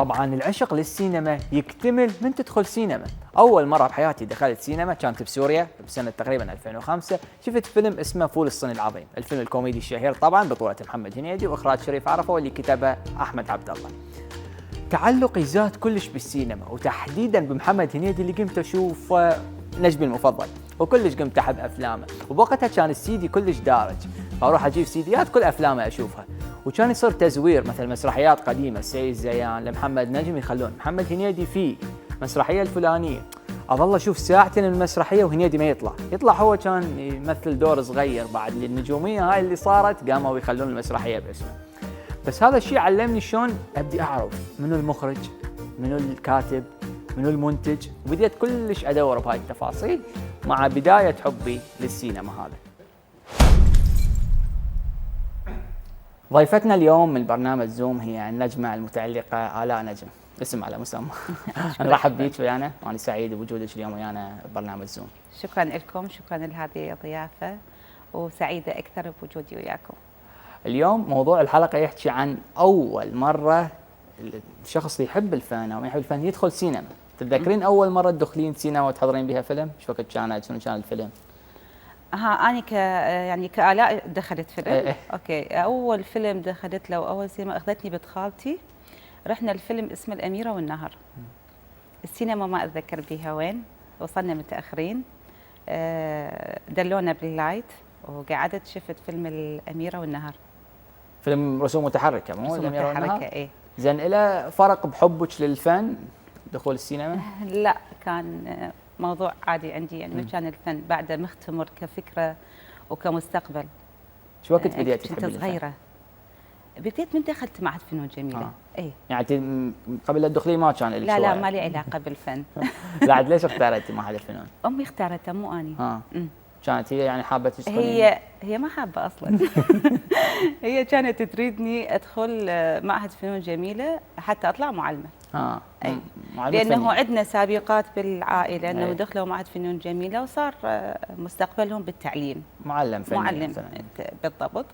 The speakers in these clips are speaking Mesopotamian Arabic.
طبعا العشق للسينما يكتمل من تدخل سينما. اول مره بحياتي دخلت سينما كانت بسوريا بسنه تقريبا 2005. شفت فيلم اسمه فول الصين العظيم، الفيلم الكوميدي الشهير طبعا بطوله محمد هنيدي واخراج شريف عرفه واللي كتبه احمد عبد الله. تعلقي زاد كلش بالسينما وتحديدا بمحمد هنيدي اللي قمت اشوف نجمي المفضل وكلش قمت احب افلامه، وبوقتها كان السيدي كلش دارج فاروح اجيب سيديات كل افلامه اشوفها، وكان يصير تزوير مثل مسرحيات قديمه السيد زيان لمحمد نجم يخلون محمد هنيدي في مسرحيه الفلانيه اظل اشوف ساعتين المسرحيه وهنيدي ما يطلع هو كان يمثل دور صغير بعد النجوميه هاي اللي صارت قاموا يخلون المسرحيه باسمه. بس هذا الشيء علمني شلون ابدي اعرف منو المخرج منو الكاتب منو المنتج، وبديت كلش ادور بهاي التفاصيل مع بدايه حبي للسينما هذا. ضيفتنا اليوم من برنامج زوم هي النجمه المتالقه آلاء نجم، اسم على مسمى. نرحب بيك ويانا وانا سعيد بوجودك اليوم ويانا ببرنامج زوم. شكرا لكم، شكرا لهذه الضيافه وسعيده اكثر بوجودي وياكم. اليوم موضوع الحلقه يحكي عن اول مره الشخص اللي يحب الفن او ما يحب الفن يدخل سينما. تتذكرين اول مره تدخلين سينما وتحضرين بها فيلم؟ ايش وقت كانت؟ شنو كان الفيلم؟ انا يعني كآلاء دخلت فيلم. إيه. اوكي، اول فيلم دخلت له واول سينما اخذتني بنت خالتي، رحنا الفيلم اسمه الاميره والنهر. السينما ما اتذكر بيها وين، وصلنا متاخرين، دلونا باللايت وقعدت شفت فيلم الاميره والنهر. فيلم رسوم متحركه مو رسوم الاميره والنهر؟ متحركه ايه. زين، إلى فرق بحبك للفن دخول السينما؟ لا، كان موضوع عادي عندي، يعني ما كان الفن بعد مختمر كفكره وكمستقبل. شو وقت بديتي تحبين كنت صغيره، بديت من دخلت معهد فنون جميله. اي يعني قبل لا تدخلين ما كان لك؟ لا ما لي علاقه بالفن. لا عاد ليش اختاريتي معهد الفنون؟ امي اختارتها مو اني. كانت هي يعني حابه تدخلين؟ هي ما حابه اصلا. هي كانت تريدني ادخل معهد فنون جميله حتى اطلع معلمه. أي. لانه عندنا سابقات بالعائله انه دخلوا معهد فنون جميله وصار مستقبلهم بالتعليم معلم فني. معلم بالضبط.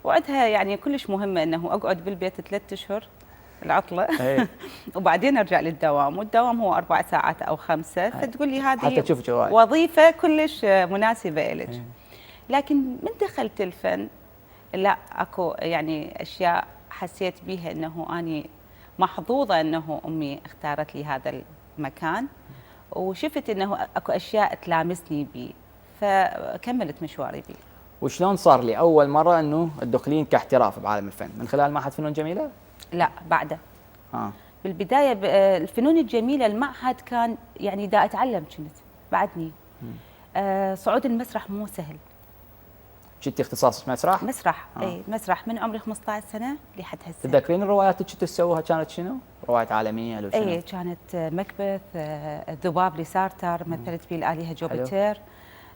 وعندها يعني كلش مهمه انه اقعد بالبيت 3 اشهر العطله. وبعدين ارجع للدوام، والدوام هو 4 ساعات او 5. فتقول لي هذه وظيفه كلش مناسبه لك. لكن من دخلت الفن لا، اكو يعني اشياء حسيت بيها انه اني محظوظه انه امي اختارت لي هذا المكان، وشفت انه اكو اشياء تلامسني بيه فكملت مشواري بيه. وشلون صار لي اول مره انه تدخلين كاحتراف بعالم الفن؟ من خلال معهد فنون جميله؟ لا، بعده. بالبدايه الفنون الجميله المعهد كان يعني دا اتعلم كنت بعدني. صعود المسرح مو سهل. جبتي اختصاصك مسرح؟ مسرح. اي مسرح من عمري 15 سنه لحد هسه. تتذكرين الروايات اللي كنتوا تسووها كانت شنو؟ روايات عالميه لو شنو؟ اي كانت مكبث، الذباب لسارتر مثلت به الالهه جوبيتير.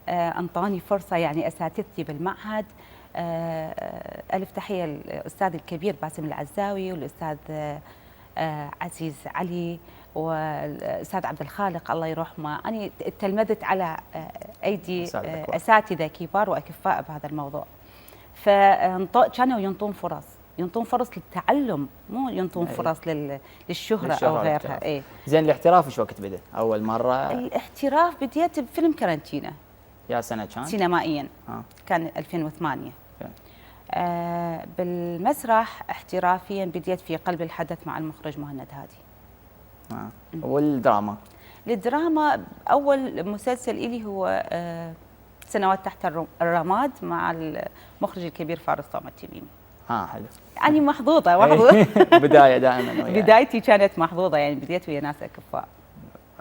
انطاني فرصه يعني اساتذتي بالمعهد. الف تحيه للاستاذ الكبير باسم العزاوي والاستاذ عزيز علي والاستاذ عبد الخالق الله يرحمه. انا تلمذت على ايدي اساتذه كبار واكفاء بهذا الموضوع. فكانوا ينطون فرص للتعلم، مو ينطون فرص للشهره او غيرها. اي زين، الاحتراف ايش وقت بدا؟ اول مره الاحتراف بديت بفيلم كارنتينا. يا سنه كان؟ سينمائيا كان 2008. بالمسرح احترافيا بديت في قلب الحدث مع المخرج مهند هادي. والدراما؟ الدراما اول مسلسل إلي هو سنوات تحت الرماد مع المخرج الكبير فارس طوم التميمي. حلو. يعني محظوظه. بدايه دائما بدايتي كانت محظوظه، يعني بديت ويا ناس اكفاء.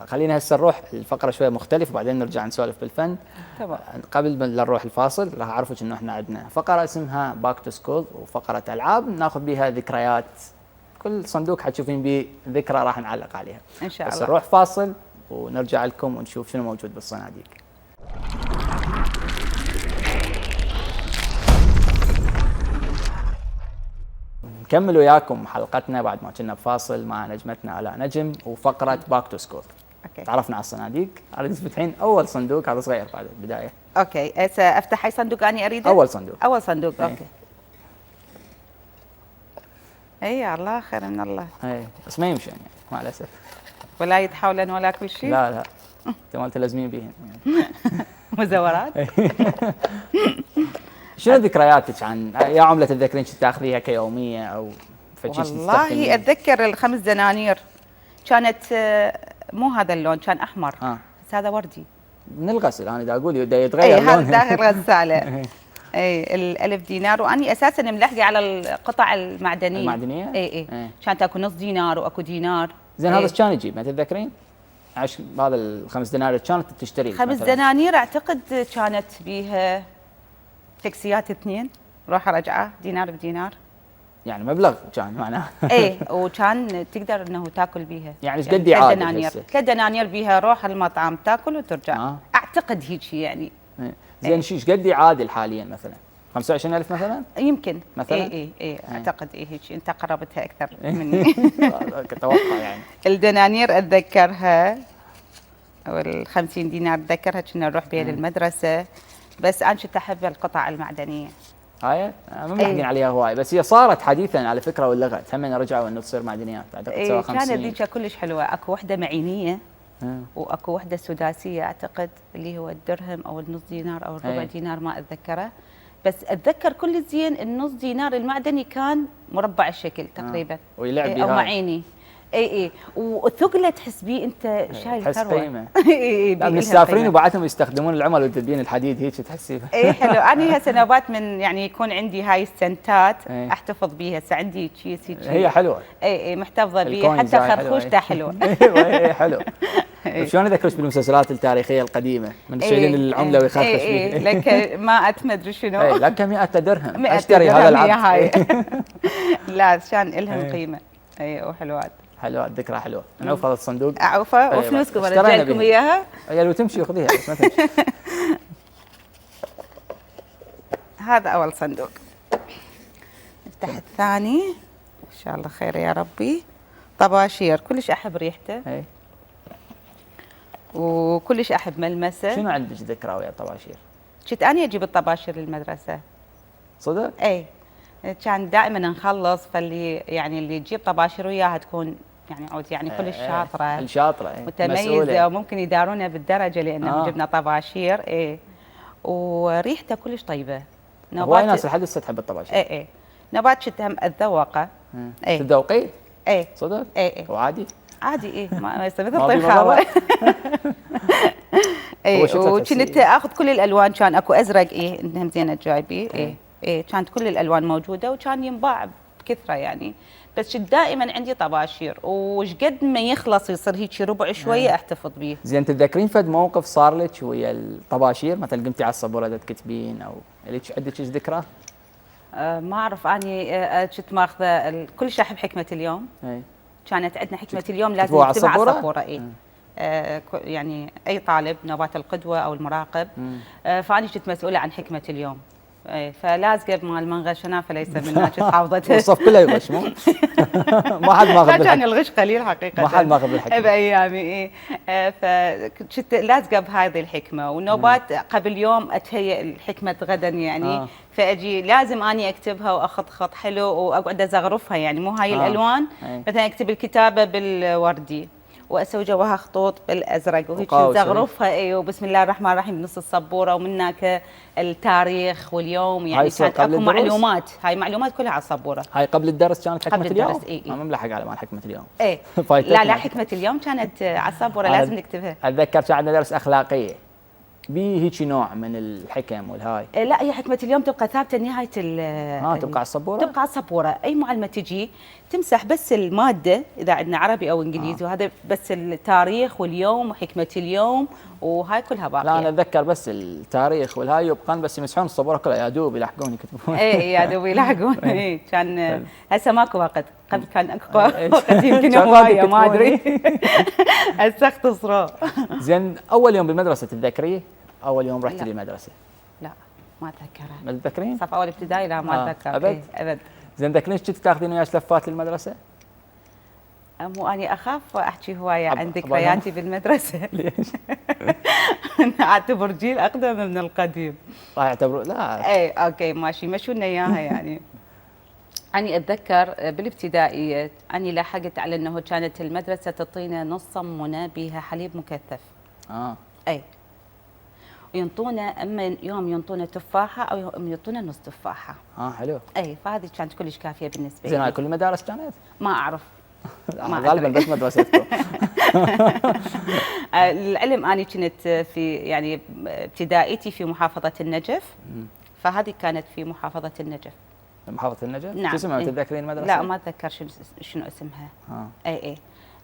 خلينا هسه نروح الفقره شويه مختلفه وبعدين نرجع نسولف بالفن. تمام. قبل ما نروح الفاصل راح اعرفك انه احنا عندنا فقره اسمها باك تو سكول، وفقره العاب ناخذ بها ذكريات. كل صندوق حتشوفين به ذكرى راح نعلق عليها ان شاء الله. بس نروح فاصل ونرجع لكم ونشوف شنو موجود بالصناديق. نكمل وياكم حلقتنا بعد ما كنا بفاصل مع نجمتنا آلاء نجم وفقره باك تو سكول. تعرفنا على الصناديق. اريد تفتحين اول صندوق، هذا صغير بعد البدايه. اوكي، سافتح اي صندوق اني اريده؟ اول صندوق. اول صندوق. اوكي. اي الله خير من الله. اي بس ما يمشون يعني مع الاسف. ولا يتحولن ولا كل شيء. لا لا انت ما تلازمين بيهن يعني. مزورات. شنو ذكرياتك عن يا عملة تتذكرين كنت تاخذيها كيومية او فشي والله اتذكر الخمس دنانير كانت مو هذا اللون، كان احمر. بس هذا وردي. من الغسل انا دا اقول دا يتغير لونه. لونها. هذا داخل غسالة. اي الألف دينار، واني اساسا ملحقه على القطع المعدنيه. المعدنيه؟ اي كانت اكو نص دينار واكو دينار. زين هذا ايش كان يجيب ما تتذكرين؟ هذا الخمس دنانير كانت تشتري 5 دنانير اعتقد كانت بيها تاكسيات 2 روح رجعه دينار بدينار. يعني مبلغ كان معناه. اي وكان تقدر انه تاكل بيها. يعني ايش قد يعادل؟ 3 دنانير 3 دنانير بيها روح المطعم تاكل وترجع. اعتقد هيك يعني. زين ايش قد يعادل حاليا مثلا؟ 25,000 مثلا؟ يمكن مثلا؟ اي اعتقد هيك. انت قربتها اكثر مني. اتوقع يعني. الدنانير اتذكرها وال50 دينار اتذكرها كنا نروح بها للمدرسه، بس انا كنت احب القطع المعدنيه. هاي ما ملحقين عليها هواي، بس هي صارت حديثا على فكره ولغت هم رجعوا انه تصير معدنيات اعتقد سوا 50. كانت ذيك كلش حلوه. اكو وحده معينيه واكو وحده سداسيه اعتقد اللي هو الدرهم او النص دينار او الربع دينار ما اتذكره، بس اتذكر كل زين النص دينار المعدني كان مربع الشكل تقريبا. ويلعب بها او معيني. اي وثقله تحس بيه انت شايل تحس ثروه. قيمه. من السافرين وبعدهم يستخدمون العمل وتدبين الحديد هيك تحسي. اي حلو. انا هسه نوبات من يعني يكون عندي هاي السنتات احتفظ بيها. هسه عندي كيس هيك. هي حلوه. اي محتفظه بيها حتى خرخوشتها حلوه. اي حلو. شلون اذكرك بالمسلسلات التاريخيه القديمه من شايلين العمله ويخرخش فيها. لك ما مدري شنو. لك 100 درهم اشتري هذا العبد. لا كان لهم قيمه. اي وحلوات. حلوه ذكرى حلوه. نعوف هذا الصندوق. عوفه وفلوسكم ارجع لكم اياها. يا لو تمشي خذيها بس ما تمشي. هذا اول صندوق. نفتح الثاني ان شاء الله خير يا ربي. طباشير كلش احب ريحته. وكلش احب ملمسه. شنو عندك ذكرى ويا الطباشير؟ كنت اني اجيب الطباشير للمدرسه. صدق؟ اي كان دائما نخلص، فاللي يعني اللي تجيب طباشير وياها تكون يعني عود يعني كلش شاطره. الشاطره متميزه وممكن يدارونا بالدرجه لانه جبنا طباشير. وريحته كلش طيبه. هواي ناس لحد هسه تحب الطباشير. اي نبات كنت هم اتذوقه. تتذوقيه؟ اي صدق؟ اي وعادي؟ عادي ما يصير مثل الطيخاوه. وكنت اخذ كل الالوان. كان اكو ازرق انهم زينه جايبي. كانت كل الالوان موجوده وكان ينباع بكثره يعني. بس كنت دائما عندي طباشير وش قد ما يخلص يصير هيك ربع شويه احتفظ به. زين تتذكرين فد موقف صار لك ويا الطباشير مثلا قمتي على السبوره تكتبين او لك عندك ذكرى؟ ما اعرف اني كنت ماخذه كلش احب حكمه اليوم. كانت عندنا حكمه اليوم لازم نكتبها على السبوره. يعني اي طالب نوبات القدوه او المراقب. فاني كنت مسؤوله عن حكمه اليوم. فلازقه مال من غشنا فليس منا كنت حافظته. والصف كله يغش مو؟ ما حد ماخذ بالحكمه. كان الغش قليل حقيقه. ما حد ماخذ بالحكمه بايامي. فكنت لازقه بهذه الحكمه. ونوبات قبل يوم اتهيأ الحكمه غدا يعني. فاجي لازم اني اكتبها واخذ خط حلو واقعد ازغرفها يعني مو هاي الالوان. مثلا اكتب الكتابه بالوردي واسوي جواها خطوط بالازرق وهيك زغرفها. وبسم الله الرحمن الرحيم بنص السبوره ومنك التاريخ واليوم يعني كانت اكو معلومات. هاي معلومات كلها على السبوره. هاي قبل الدرس كانت حكمه اليوم؟ قبل الدرس. ما ملحق على مال حكمه اليوم. لا حكمه اليوم كانت على السبوره لازم نكتبها. اتذكر كان عندنا درس اخلاقيه بيه هيك نوع من الحكم والهاي. لا هي حكمه اليوم تبقى ثابته نهايه تبقى على السبوره؟ تبقى على السبوره. اي معلمه تجي تمسح بس الماده اذا عندنا عربي او انجليزي. وهذا بس التاريخ واليوم وحكمه اليوم وهاي كلها باقيه. لا انا اتذكر بس التاريخ والهاي يبقون بس يمسحون السبوره كلها يا دوب يلحقون يكتبون. يا دوب يلحقون. كان هسه ماكو وقت. قبل كان اكو وقت يمكن هوايه ما ادري. هسه اختصروا. زين اول يوم بالمدرسه تتذكريه؟ اول يوم رحتي للمدرسه؟ لا ما اتذكرها. ما تتذكرين؟ صف اول ابتدائي لا ما اتذكر. ابد؟ ابد. زين تذكرين كنت تاخذين وياك لفات للمدرسه؟ مو اني اخاف احكي هوايه عن ذكرياتي بالمدرسه. ليش؟ انا اعتبر جيل اقدم من القديم. راح يعتبروا لا. اوكي ماشي مشوا لنا اياها يعني. أني أتذكر بالابتدائية أني لاحقت على أنه كانت المدرسة تعطينا نص صمونة بها حليب مكثف. أي. وينطونا اما يوم ينطونا تفاحه او يوم ينطونا نص تفاحه. حلو. اي فهذه كانت كلش كافيه بالنسبه لي. زين هاي كل المدارس كانت؟ ما اعرف. غالبا بس مدرستكم. العلم اني كنت في يعني ابتدائيتي في محافظه النجف. فهذه كانت في محافظه النجف. محافظه النجف؟ نعم. شو اسمها تتذكرين المدرسه؟ لا ما اتذكر شنو اسمها. اي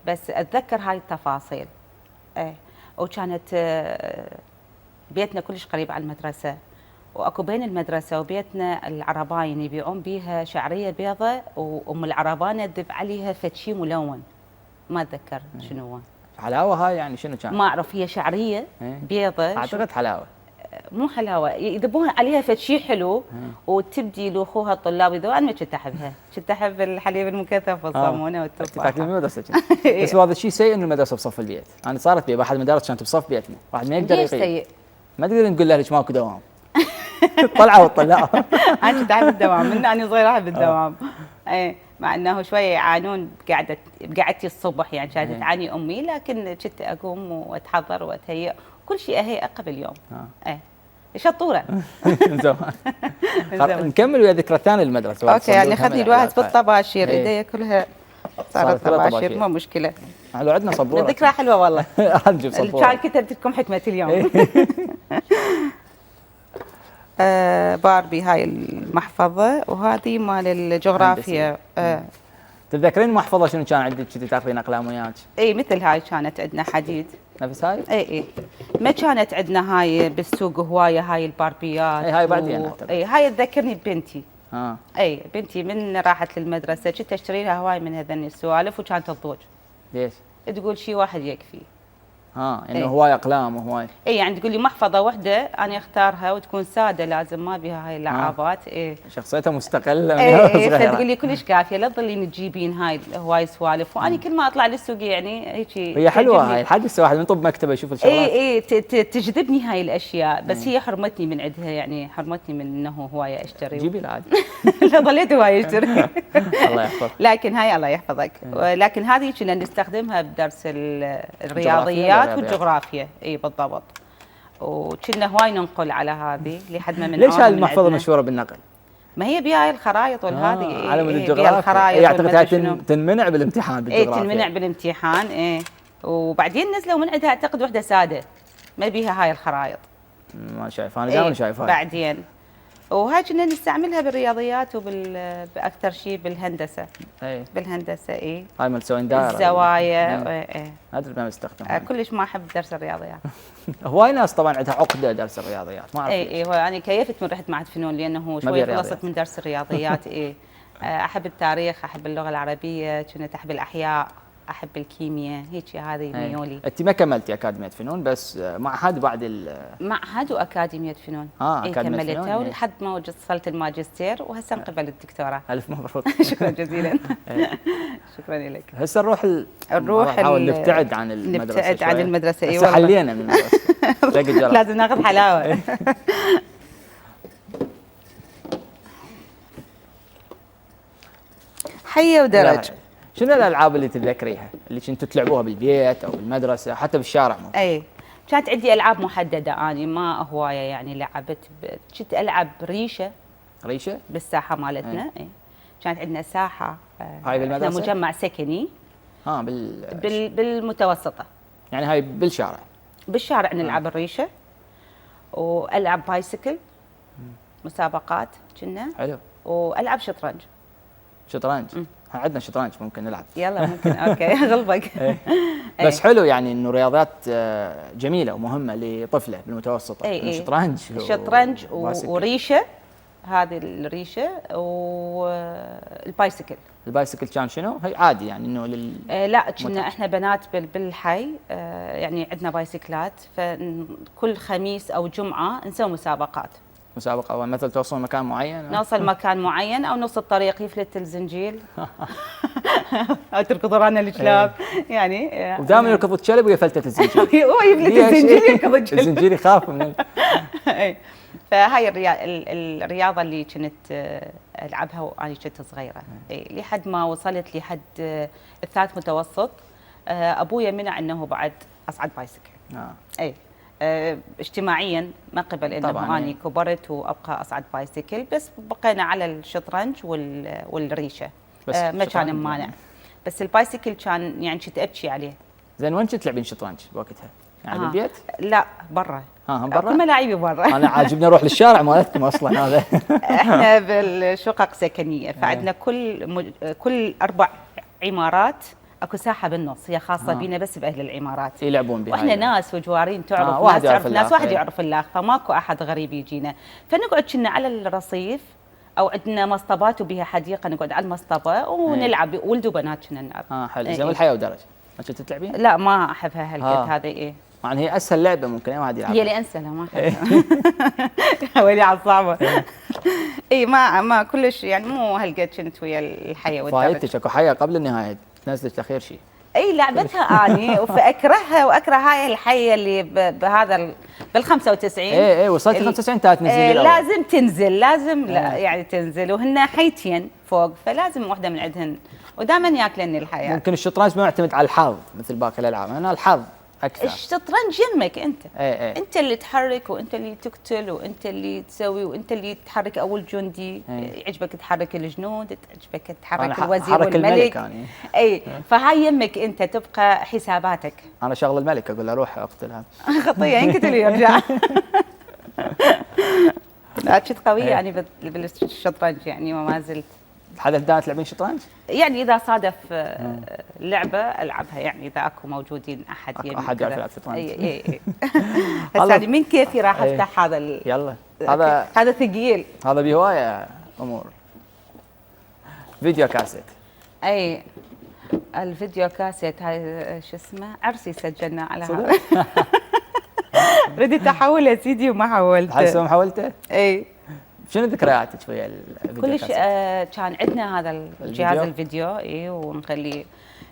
بس اتذكر هاي التفاصيل. اي وكانت بيتنا كلش قريب على المدرسة، واكو بين المدرسة وبيتنا العرباين يبيعون بيها شعرية بيضة، وام العربانة تذب عليها فد شي ملون، ما اتذكر شنو هو. حلاوة هاي يعني شنو كان؟ ما اعرف، هي شعرية بيضة اعتقد حلاوة. مو حلاوة، يذبون عليها فد شي حلو وتبدي لاخوها الطلاب يذوبون. انا ما كنت احبها، كنت احب الحليب المكثف والصامونة والتفاحة. تاكلين المدرسة بس هذا الشيء سيء انه المدرسة بصف البيت، انا صارت بي باحد المدارس كانت بصف بيتنا، واحد ما يقدر سيء. ما تقدر نقول له ليش ماكو دوام. طلعوا وطلعوا. انا كنت احب الدوام من اني صغيره، احب الدوام. اي مع انه شويه يعانون بقعدتي الصبح، يعني كانت تعاني امي، لكن كنت اقوم واتحضر واتهيئ كل شيء اهيئه قبل يوم. اي شطوره. من زمان. نكمل ويا ذكرى ثانيه للمدرسه. اوكي يعني خذني الواحد بالطباشير، ايدي كلها صارت طباشير، مو مشكله. لو عندنا صبوره الذكرى حلوه والله. نجيب صبوره. كان كتبت لكم حكمه اليوم. باربي هاي المحفظه، وهذه مال الجغرافيا. تتذكرين المحفظه شنو كان عندك كنتي تاخذين اقلام وياك؟ اي مثل هاي كانت عندنا حديد. نفس هاي؟ اي ما كانت عندنا هاي بالسوق هوايه هاي الباربيات. اي هاي بعدين اي هاي تذكرني ببنتي. اه اي بنتي من راحت للمدرسه كنت اشتري لها هواي من هذني السوالف، وكانت تضوج. ليش؟ تقول شيء واحد يكفي. انه هواي اقلام وهواي. اي يعني تقول لي محفظه واحده انا اختارها وتكون ساده، لازم ما بها هاي اللعابات. شخصيتها مستقله. تقول لي كلش كافيه، لا تظلين تجيبين هاي هواي سوالف، وانا كل ما اطلع للسوق يعني هيك. هي حلوه هاي، لحد هسه واحد من طب مكتبه يشوف الشغلات. اي تجذبني هاي الاشياء، بس هي حرمتني من عندها، يعني حرمتني من انه هوايه اشتري. جيبي العاد. لا ظليت هوايه اشتري. الله يحفظك. لكن هاي الله يحفظك. لكن هذه كنا نستخدمها بدرس الرياضيات والجغرافيا. اي بالضبط. وكنا هواي ننقل على هذه لحد ما من ليش هاي المحفظه مشهوره بالنقل؟ ما هي بهاي الخرائط والهذه. على مود الجغرافيا. اعتقد هاي تنمنع بالامتحان بالجغرافيا. تنمنع بالامتحان. وبعدين نزلوا من عندها اعتقد وحده ساده ما بيها هاي الخرائط. ما شايف انا دائما شايف هاي. بعدين وهاي كنا نستعملها بالرياضيات باكثر شيء بالهندسه. بالهندسه هاي ما تسوين دائره الزوايا. ادري ما بستخدمها. كلش ما احب درس الرياضيات. هواي ناس طبعا عندها عقده درس الرياضيات، ما اعرف. هو انا كيفت من رحت معهد فنون لانه شوي خلصت من درس الرياضيات. احب التاريخ، احب اللغه العربيه، كنت احب الاحياء، احب الكيمياء، هيك هذه ميولي. انت ما كملتي اكاديميه فنون بس معهد بعد معهد واكاديميه فنون. كملتها ولحد ما وصلت الماجستير، وهسه مقبل الدكتوراه. الف مبروك. شكرا جزيلا. شكرا لك. هسه نروح نحاول نبتعد عن المدرسه. نبتعد عن المدرسه. هسه حلينا من المدرسه. لازم ناخذ حلاوه. حيه ودرج. شنو الالعاب اللي تتذكريها اللي كنتوا تلعبوها بالبيت او بالمدرسه حتى بالشارع ممكن؟ كانت عندي العاب محدده، اني ما هوايه يعني لعبت كنت العب ريشه بالساحه مالتنا. كانت عندنا ساحه. هاي بالمدرسه؟ مجمع سكني. بالمتوسطه. يعني هاي بالشارع نلعب الريشه، والعب بايسكل مسابقات كنا. حلو. والعب شطرنج. عندنا شطرنج ممكن نلعب. يلا ممكن. اوكي غلبك. بس حلو يعني انه رياضات جميله ومهمه لطفله بالمتوسطه. شطرنج وريشه، هذه الريشه، والبايسكل. البايسكل كان شنو؟ هي عادي يعني انه لا كنا احنا بنات بالحي، يعني عندنا بايسكلات، فكل خميس او جمعه نسوي مسابقه او مثلا توصلون مكان معين؟ نوصل مكان معين، او نص الطريق يفلت الزنجيل. او تركض ورانا الكلاب. يعني ودائما يركض الكلب ويا فلتة الزنجيل. هو يفلت الزنجيل يركض الكلب. الزنجيل يخاف من فهاي الرياضه اللي كنت العبها وانا كنت صغيره. لحد ما وصلت لحد الثالث متوسط ابويا منع انه بعد اصعد بايسكل. اي اجتماعيا ما قبل انه اني كبرت وابقى اصعد بايسكل، بس بقينا على الشطرنج والريشه. ما كان مانع، بس البايسكل كان يعني كنت ابكي عليه. زين وين كنت تلعبين شطرنج بوقتها؟ يعني بالبيت؟ لا برا. برا؟ كل ملاعبي برا. انا عاجبني اروح للشارع مالتكم اصلا هذا. احنا بالشقق سكنيه، فعندنا كل 4 عمارات اكو ساحه بالنص هي خاصه بينا بس باهل العمارات يلعبون بها. واحنا ناس وجوارين تعرف ناس تعرف ناس، واحد يعرف الاخ، فماكو احد غريب يجينا. فنقعد كنا على الرصيف او عندنا مصطبات وبها حديقه، نقعد على المصطبه ونلعب ولد وبنات كنا نلعب. حلو. زين والحياه ودرجه ما كنت تلعبين؟ لا ما احبها هالقد هذه. مع ان هي اسهل لعبه ممكن اي واحد يلعبها. هي اللي انسى ما احبها. ويلي على الصعبه. اي ما كلش يعني مو هالقد كنت ويا الحياه والدرجه. فايتك اكو حياه قبل النهايه تنزلك اخير شيء. اي لعبتها اني فاكرهها واكره هاي الحيه اللي بهذا بال 95. اي وصلت 95 انت تنزل. لازم تنزل، لازم لا يعني تنزل، وهن حيتين فوق فلازم وحده من عندهن ودائما ياكلني الحياه. ممكن الشطرنج ما يعتمد على الحظ مثل باقي الالعاب، هنا الحظ اكثر. الشطرنج يمك انت. اي. انت اللي تحرك وانت اللي تقتل وانت اللي تسوي وانت اللي تحرك اول جندي. يعجبك تحرك الجنود، يعجبك تحرك الوزير والملك. اي فهاي يمك انت تبقى حساباتك. انا شغل الملك اقول له روح اقتلها. خطيه ينقتل ويرجع. لا كنت قويه يعني بالشطرنج يعني وما زلت. لحد الآن تلعبين شطرنج؟ يعني اذا صادف لعبه العبها، يعني اذا اكو موجودين احد يعرف يلعب شطرنج. اي. بس يعني من كيفي راح افتح هذا يلا هذا ثقيل. هذا بهوايه امور. فيديو كاسيت. اي الفيديو كاسيت هاي شو اسمه عرسي سجلنا على هذا. رديت احوله سيدي وما حولته. هسه ما حولته؟ اي. شنو ذكرياتك ويا الفيديو كلش كان عندنا هذا الجهاز الفيديو اي ونخلي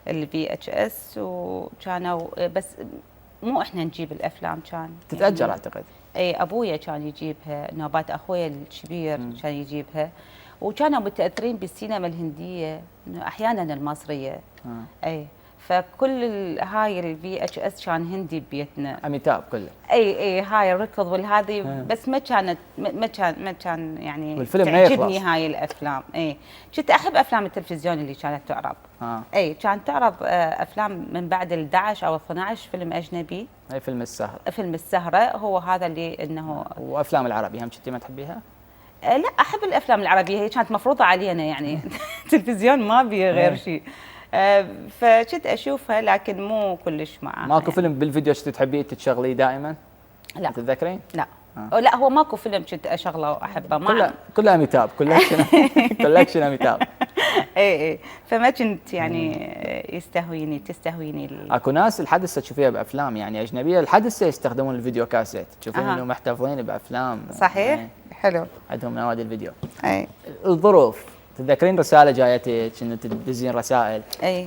الفي اتش اس، وكانوا بس مو احنا نجيب الافلام، كان تتاجر يعني اعتقد. اي ابويا كان يجيبها، نوبات اخويا الكبير كان يجيبها، وكانوا متاثرين بالسينما الهنديه احيانا المصريه. اي فكل هاي الفي اتش اس كان هندي ببيتنا. اميتاب كله. اي هاي الركض والهذه بس ما كان يعني والفيلم تعجبني هاي الافلام. اي كنت احب افلام التلفزيون اللي كانت تعرض. اي كانت تعرض افلام من بعد ال 11 او 12 فيلم اجنبي. اي فيلم السهره. فيلم السهره هو هذا اللي انه. وافلام العربي هم كنتي ما تحبيها؟ لا احب الافلام العربيه، هي كانت مفروضه علينا يعني. التلفزيون ما بيه غير شيء. فكنت اشوفها لكن مو كلش معاها. ماكو فيلم بالفيديو كنت تحبيه تتشغليه دائما؟ لا تتذكرين؟ لا. لا هو ماكو فيلم كنت اشغله واحبه. كله اميتاب، كولكشن اميتاب. اي فما كنت يعني تستهويني اكو ناس لحد هسه تشوفيها بافلام يعني اجنبيه لحد هسه يستخدمون الفيديو كاسيت، تشوفين انه محتفظين بافلام. صحيح. حلو. عندهم نوادي الفيديو. اي الظروف تتذكرين رساله جايتك انه تدزين رسائل؟ اي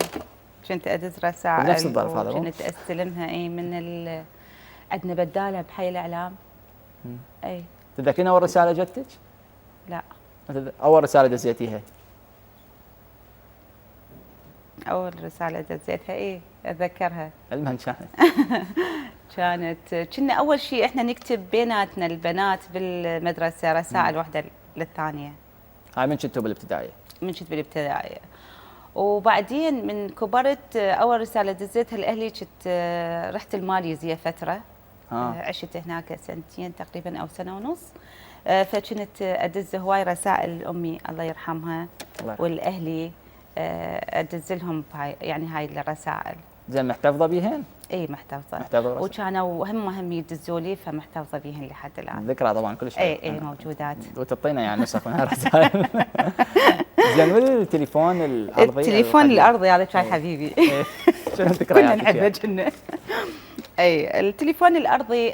كنت ادز رسائل نفس الظرف هذا. كنت استلمها من عندنا بداله بحي الاعلام. اي تتذكرين اول رساله جتك؟ لا. اول رساله دزيتيها؟ اول رساله دزيتها اي اتذكرها. المهم كانت كنا اول شيء احنا نكتب بيناتنا البنات بالمدرسه رسائل واحده للثانيه. هاي من كنتوا بالابتدائيه؟ من كنت بالابتدائيه. وبعدين من كبرت اول رساله دزيتها لاهلي كنت رحت الماليزيا فتره. عشت هناك سنتين تقريبا او سنه ونص. فكنت ادز هواي رسائل لامي الله يرحمها والاهلي، ادز لهم يعني هاي الرسائل. زين محتفظه بيهن؟ اي محتفظه. وكانوا هم يدزوا لي فمحتفظه بيهن لحد الان. ذكرى طبعا كل شيء. اي موجودات. وتعطينا يعني نسخ من هالرسائل. زين والتليفون الارضي؟ التليفون الارضي هذا كان حبيبي. شنو ذكرياتك؟ كنا نحبه كنا. اي التليفون الارضي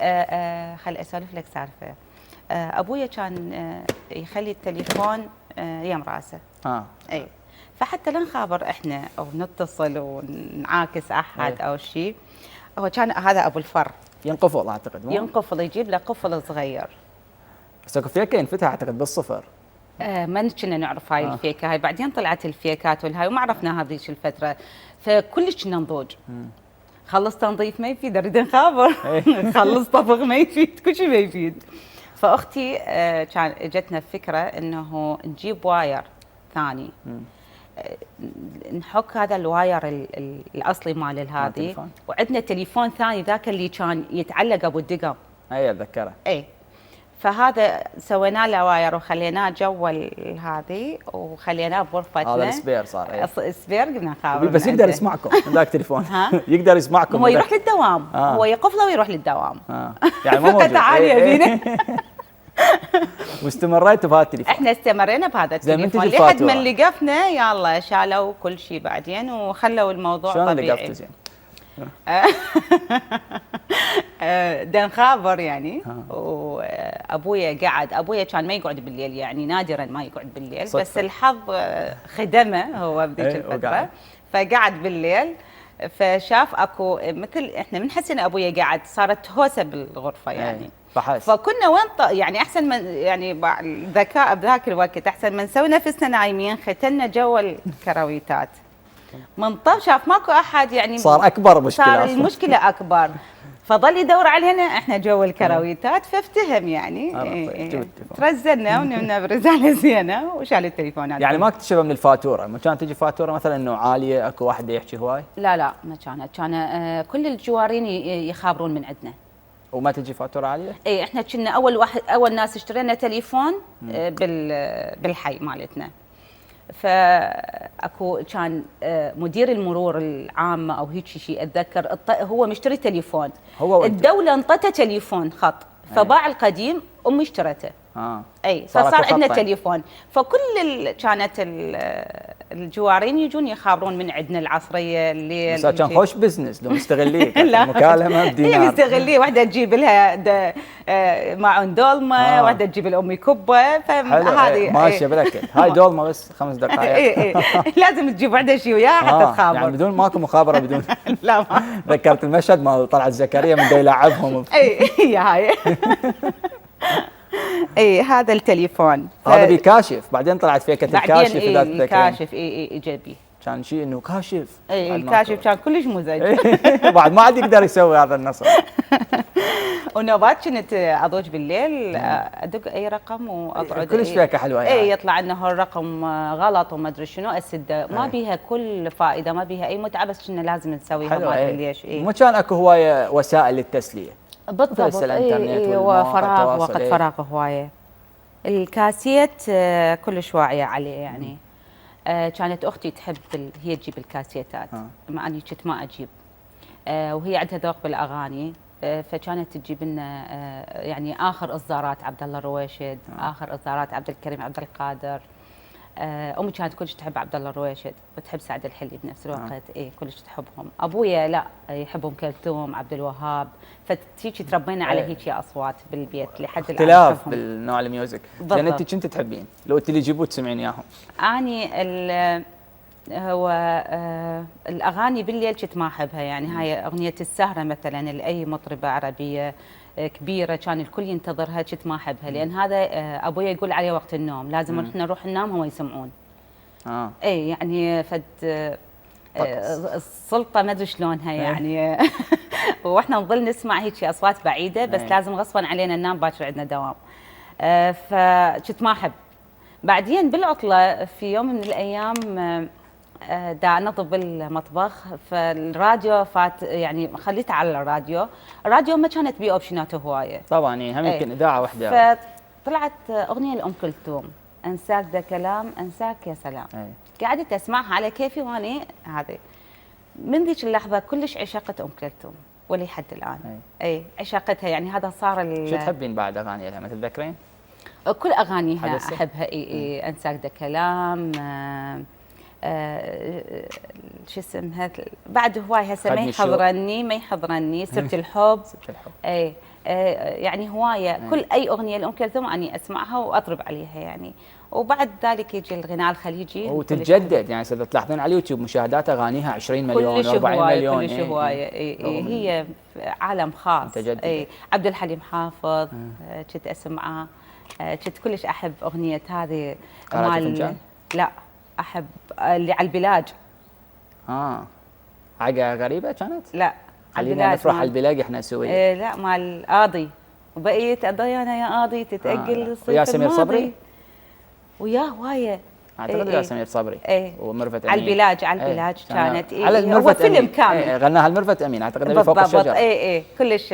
خل اسولف لك سالفه. ابويا كان يخلي التليفون يم راسه. اي فحتى لا نخابر احنا او نتصل ونعاكس احد او شيء، هو كان هذا ابو الفر ينقفل اعتقد. ينقفل، يجيب له قفل صغير. بس اكو فيكه ينفتح اعتقد بالصفر. ما كنا نعرف هاي الفيكه، هاي بعدين طلعت الفيكات والهاي وما عرفنا هذيك الفتره، فكلش كنا نضوج. خلص تنظيف ما يفيد، اريد نخابر. خلص طبخ ما يفيد، كل شيء ما يفيد. فاختي كان اجتنا فكره انه نجيب واير ثاني، نحك هذا الواير الاصلي مال هذه، وعندنا تليفون ثاني ذاك اللي كان يتعلق ابو الدقم. اي اتذكره. اي فهذا سوينا له واير وخليناه جوا هذه وخليناه بغرفتنا. هذا السبير صار. سبير قلنا نخابر بس يقدر يسمعكم من ذاك التليفون. يقدر يسمعكم. هو يروح للدوام. هو يقفله ويروح للدوام. يعني مو موجود. عاليه فينا. واستمريتوا بهذا التليفون؟ احنا استمرينا بهذا التليفون لحد ما لقفنا يلا شالوا كل شيء بعدين وخلوا الموضوع طبيعي. شلون لقفتوا زين؟ دن خابر يعني. وابويا قعد، ابويا كان ما يقعد بالليل يعني نادرا ما يقعد بالليل صدفة. بس الحظ خدمه هو بذيك الفتره فقعد بالليل، فشاف اكو مثل احنا من حسن ابويا قاعد صارت هوسه بالغرفه يعني. فكنا وين يعني احسن من يعني الذكاء بذاك الوقت احسن من نسوي نفسنا نايمين، ختلنا جوا الكراويتات من طب شاف ماكو احد يعني صار اكبر مشكله، صار المشكله اكبر. فظل يدور علينا احنا جوا الكراويتات فافتهم يعني. ترزلنا ونمنا برزاله زينه وشال التليفونات. يعني ما اكتشف من الفاتوره، ما كانت تجي فاتوره مثلا انه عاليه اكو واحد يحكي هواي؟ لا ما كانت، كان كل الجوارين يخابرون من عندنا. وما تجي فاتوره عاليه؟ اي احنا كنا اول ناس اشترينا تليفون بالحي مالتنا. فاكو كان مدير المرور العامه او هيك شيء اتذكر هو مشتري تليفون، هو الدوله انطته تليفون خط فباع القديم امي اشترته. اي فصار عندنا تليفون. فكل كانت الجوارين يجون يخابرون من عندنا العصريه الليل. بس كان خوش بزنس لو مستغليه. مكالمه بدينار. هي مستغليه، واحده تجيب لها معون دولمه، واحده تجيب لامي كبه، فهذه ماشيه بالاكل. هاي دولمه بس 5 دقائق. اي لازم تجيب وحده شيء وياها حتى تخابر. يعني بدون ماكو مخابره بدون. لا ما ذكرت المشهد مال طلعت زكريا من يلعبهم. اي هي هاي. اي هذا التليفون هذا بيكاشف، بعدين طلعت فيكة الكاشف. بعدين الكاشف اجى بي كان شيء انه كاشف. اي الكاشف كان كلش مزعج. بعد ما عاد يقدر يسوي هذا النصب. ونوبات كنت اضوج بالليل ادق اي رقم واقعد كلش فيكة حلوه يعني. اي يطلع انه الرقم غلط وما ادري شنو اسده، ما بيها كل فائده، ما بيها اي متعه، بس كنا لازم نسويها ما ادري ليش. مو كان اكو هوايه وسائل للتسليه بالضبط. اي وفراغ وقت فراغ هوايه. الكاسيت كلش واعيه عليه يعني. كانت اختي تحب هي تجيب الكاسيتات، مع اني كنت ما اجيب. وهي عندها ذوق بالاغاني، فكانت تجيب لنا يعني اخر اصدارات عبد الله الرويشد، اخر اصدارات عبد الكريم عبد القادر. امي كانت كلش تحب عبد الله الرويشد وتحب سعد الحلي بنفس الوقت. اي كلش تحبهم. ابويا لا يحب ام كلثوم، عبد الوهاب، فتيجي تربينا على هيك اصوات بالبيت لحد الان. اختلاف بالنوع الميوزك. لان انت كنت تحبين لو اللي يجيبوه تسمعين اياهم؟ اني هو الاغاني بالليل كنت ما احبها يعني. هاي اغنيه السهره مثلا لاي مطربه عربيه كبيره كان الكل ينتظرها، كنت ما احبها لان هذا ابويا يقول عليه وقت النوم لازم احنا نروح ننام هم يسمعون. اي يعني فد السلطه ما ادري شلونها يعني. واحنا نظل نسمع هيك اصوات بعيده بس لازم غصبا علينا ننام باكر عندنا دوام. فكنت ما احب. بعدين بالعطله في يوم من الايام دا نطب بالمطبخ، فالراديو فات يعني خليته على الراديو ما كانت بيه اوبشنات هوايه طبعا. هم يمكن اذاعه واحده. فطلعت اغنيه لام كلثوم انساك ذا كلام انساك يا سلام. قعدت اسمعها على كيفي واني هذه. من ذيك اللحظه كلش عشقت ام كلثوم ولحد الان. اي عشقتها يعني. هذا صار شو تحبين بعد اغاني لها ما تتذكرين؟ كل اغانيها احبها. اي انساك ذا كلام. شو اسمها بعد هواي هسه ما يحضرني سيرة الحب. اي يعني هوايه. كل اي اغنيه لام كلثوم اني اسمعها واطرب عليها يعني. وبعد ذلك يجي الغناء الخليجي وتتجدد يعني. تلاحظون على اليوتيوب مشاهدات اغانيها 20 مليون 40 مليون. كلش هوايه. هي عالم خاص. اي عبد الحليم حافظ كنت اسمعه. كنت كلش احب اغنيه هذه قارئة الفنجان؟ لا، احب اللي على البلاج. حاجه غريبه كانت؟ لا، خلينا نفرح على البلاج احنا سويه. لا، مال قاضي وبقيت اضيانا يا قاضي تتاجل الصيف ويا سمير صبري؟ وياه هوايه اعتقد يا سمير صبري. ومرفت امين. على البلاج، على البلاج كانت. على هو فيلم كامل. غناها المرفت امين اعتقد فوق الشجره. كلش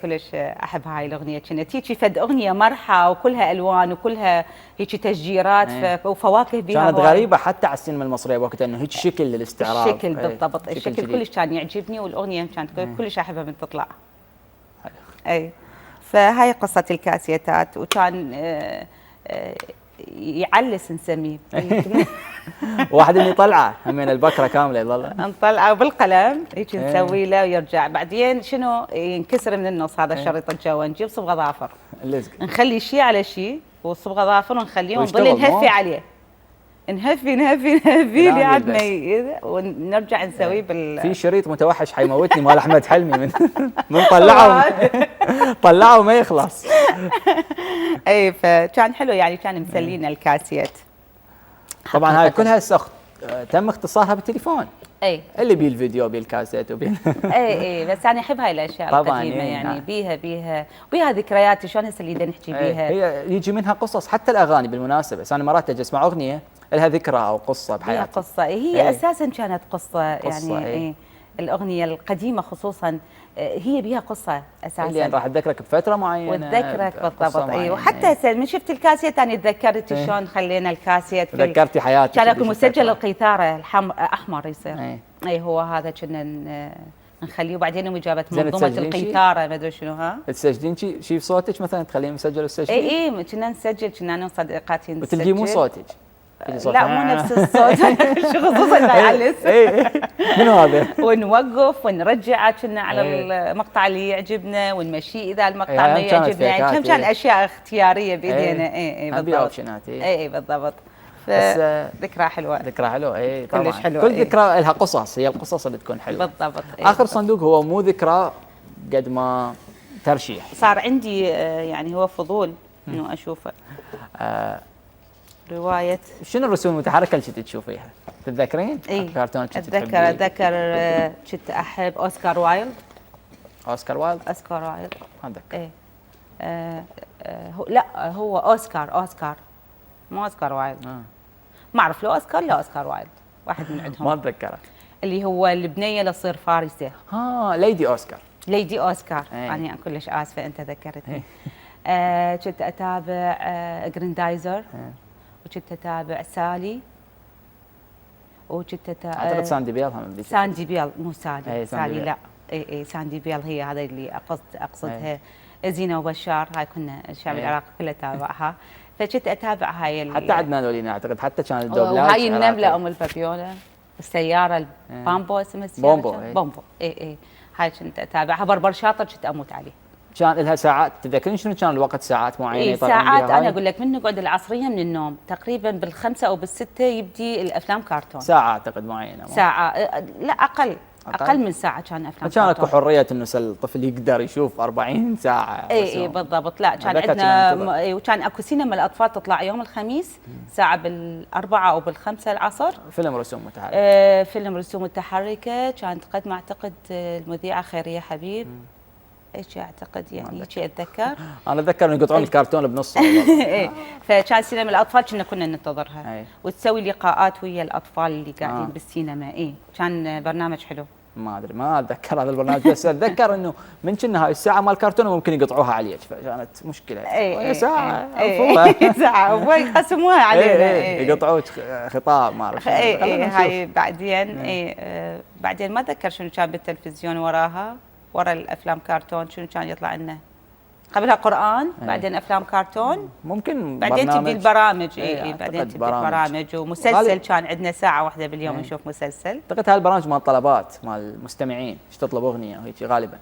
كلش احب هاي الاغنيه. كانت هيك فد اغنيه مرحه وكلها الوان وكلها هيك تشجيرات وفواكه بها. كانت غريبه حتى على السينما المصريه وقتها، انه هيك شكل للاستعراض. الشكل بالضبط، الشكل كلش كان يعجبني، والاغنيه كانت كلش احبها من تطلع. فهاي قصه الكاسيتات. وكان يعلس نسميه. واحد اللي يطلعه همين البكره كامله يظل نطلعه بالقلم هيك نسوي له ويرجع. بعدين شنو ينكسر من النص هذا الشريط الجوا، نجيب صبغه ظافر نخلي شيء على شيء وصبغه ظافر ونخليه ونظل نهفي عليه، نهفي لحد ما ونرجع نسويه في شريط متوحش حيموتني مال احمد حلمي من طلعه وما يخلص. فكان حلو يعني، كان مسلينا الكاسيت. طبعا هاي كلها تم اختصارها بالتليفون. اللي بيه الفيديو بيه الكاسيت وبيه بس انا احب هاي الاشياء القديمه يعني. بيها ذكريات. شلون هسه اللي نحكي بيها هي يجي منها قصص. حتى الاغاني بالمناسبه، بس انا مرات اجي اسمع اغنيه لها ذكرى او قصه بحياتي. هي قصه، هي اساسا كانت قصه يعني. الاغنيه القديمه خصوصا هي بيها قصه اساسا اللي راح تذكرك بفتره معينه وتذكرك بالضبط. وحتى هسه من شفت الكاسيت انا تذكرت شلون خلينا الكاسيت ذكرتي حياتي. كان اكو مسجل القيثاره احمر يصير. هو هذا كنا نخليه. وبعدين يوم جابت منظومه القيثاره ما ادري شنو. تسجلين شيء بصوتك مثلا تخليه مسجل وتسجلين؟ كنا نسجل، كنا انا وصديقاتي نسجل. وتلقي مو صوتك؟ لا مو نفس الصوت. خصوصا لا يعلس. منو هذا؟ ونوقف ونرجع كنا على المقطع اللي يعجبنا ونمشيه اذا المقطع ما يعجبنا. يعني كان اشياء اختياريه بايدينا. بالضبط. بالضبط. ذكرى حلوه. ذكرى حلوه. طبعا كلش حلوه. كل ذكرى لها قصص، هي القصص اللي تكون حلوه. بالضبط. اخر صندوق هو مو ذكرى قد ما ترشيح. صار عندي يعني هو فضول انه اشوفه. رواية شنو الرسوم المتحركة اللي كنت تشوفيها؟ تتذكرين؟ كرتون كنت اتذكر كنت احب اوسكار وايلد. ما اتذكر. لا هو اوسكار مو اوسكار وايلد. ما اعرف لو اوسكار لا اوسكار وايلد، واحد من عندهم. ما اتذكره. اللي هو البنية اللي تصير فارسة. ليدي اوسكار. انا كلش اسفة انت ذكرتني. كنت اتابع جريندايزر، وكنت اتابع سالي، وكنت اتابع اعتقد ساندي بيل. ساندي بيل مو سالي. سالي لا. ساندي بيل هي هذا اللي اقصدها. زينة وبشار هاي كنا الشعب العراقي كله تابعها. فكنت اتابع هاي حتى عدنان ولينا اعتقد حتى كان الدوبلاج. وهاي النملة ام البابيولا، السيارة البامبو اسمها السيارة بومبو. هاي كنت اتابعها. بربر شاطر كنت اموت عليه. كان لها ساعات. تذكرين شنو كان الوقت؟ ساعات معينه ساعات. انا اقول لك من نقعد العصريه من النوم تقريبا بالخمسة او بالستة يبدي الافلام كارتون. ساعه اعتقد معينه. ساعه لا اقل من ساعه كان افلام. كان اكو حريه انه الطفل يقدر يشوف 40 ساعه. بالضبط. لا كان عندنا وكان اكو سينما الاطفال تطلع يوم الخميس ساعه بالأربعة او بالخمسة العصر. فيلم رسوم متحركه. فيلم رسوم متحركه. كانت قد ما اعتقد المذيعه خيريه حبيب. ايش اعتقد يعني شيء اتذكر. انا اتذكر انه يقطعون الكرتون بنص. فكان سينما الاطفال كنا ننتظرها. وتسوي لقاءات ويا الاطفال اللي قاعدين بالسينما. كان برنامج حلو. ما ادري ما اتذكر هذا البرنامج، بس اتذكر انه من كنا هاي الساعه مال الكرتون ممكن يقطعوها عليك، فكانت مشكله. ساعه ساعه ويقسموها علينا. يقطعوك خطاب ما اعرف. هاي بعدين ما اتذكر شنو كان بالتلفزيون وراها. ورا الافلام كرتون شنو كان يطلع لنا؟ قبلها قرآن، بعدين افلام كرتون، ممكن بعدين تبدي البرامج. بعدين تبدي البرامج ومسلسل. كان عندنا ساعه واحده باليوم نشوف مسلسل. اعتقد هالبرامج مال طلبات مال المستمعين، ايش تطلب اغنيه وهيك غالبا.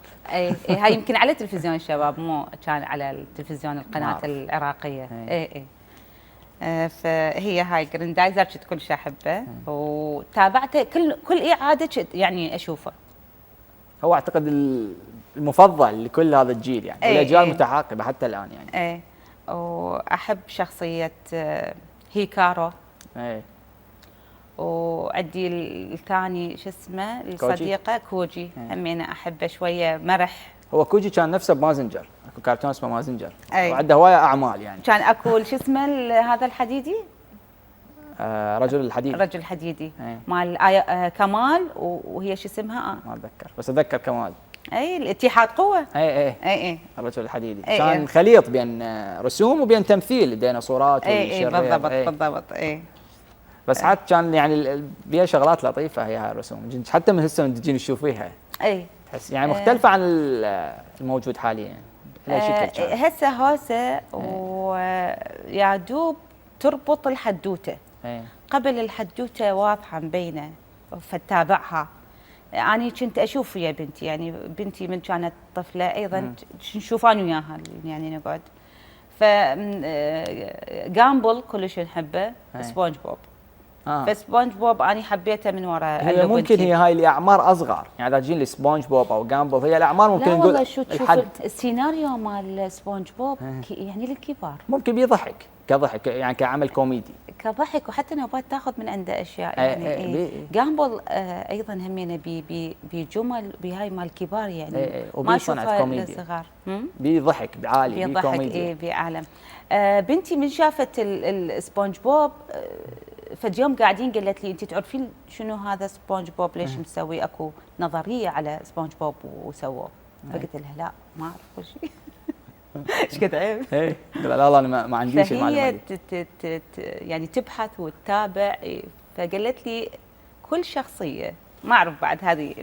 هاي يمكن على تلفزيون الشباب، مو كان على التلفزيون القناه العراقيه. فهي هاي جريندايزر كنت كل شيء احبه وتابعته كل اعاده يعني اشوفه. هو اعتقد المفضل لكل هذا الجيل يعني. والاجيال متعاقبه حتى الان يعني. واحب شخصيه هيكارو. اي وعندي الثاني شو اسمه الصديقه كوجي، همينه احبه شويه مرح. هو كوجي كان نفسه بمازنجر، اكو كرتون اسمه مازنجر، أي. وعنده هوايه اعمال يعني. كان اكو شو اسمه هذا الحديدي، رجل الحديد. رجل حديدي أي. مال كمال، وهي شو اسمها ما اتذكر، بس اتذكر كمال. اي الاتحاد قوه. اي اي الرجل الحديدي. أي كان خليط بين رسوم وبين تمثيل الديناصورات اي والشرير. بالضبط اي. بس حتى كان يعني بيها شغلات لطيفه هي هاي الرسوم، حتى من هسه من تجين تشوفيها اي تحس يعني مختلفه عن الموجود حاليا. هسه هوسه ويا دوب تربط الحدوته. قبل الحدوته واضحه مبينه فتتابعها. أنا كنت أشوف ويا بنتي، يعني بنتي من كانت طفلة أيضا نشوفان وياها يعني نقعد. جامبل كلش نحبه، سبونج بوب. فسبونج بوب أنا حبيته من وراء. هي ممكن هي هاي الأعمار أصغر، يعني إذا تجين لسبونج بوب أو جامبل هي الأعمار ممكن نقول. لا والله شو تشوف السيناريو مال سبونج بوب يعني للكبار. ممكن بيضحك كضحك يعني كعمل كوميدي. كضحك وحتى نبات تاخذ من عنده اشياء يعني. جامبل ايضا همينه بجمل بهاي مال الكبار يعني. ما صنعت كوميديا الصغار بضحك عالي بكوميديا بعالم. بنتي من شافت السبونج بوب فد يوم قاعدين قالت لي انت تعرفين شنو هذا سبونج بوب ليش مسوي؟ اكو نظريه على سبونج بوب وسووه. فقلت لها لا ما اعرف كل شيء. ايش قد عيب؟ اي لا انا ما عنديش المعلومات دي. يعني تبحث وتتابع. فقالت لي كل شخصيه، ما اعرف بعد هذه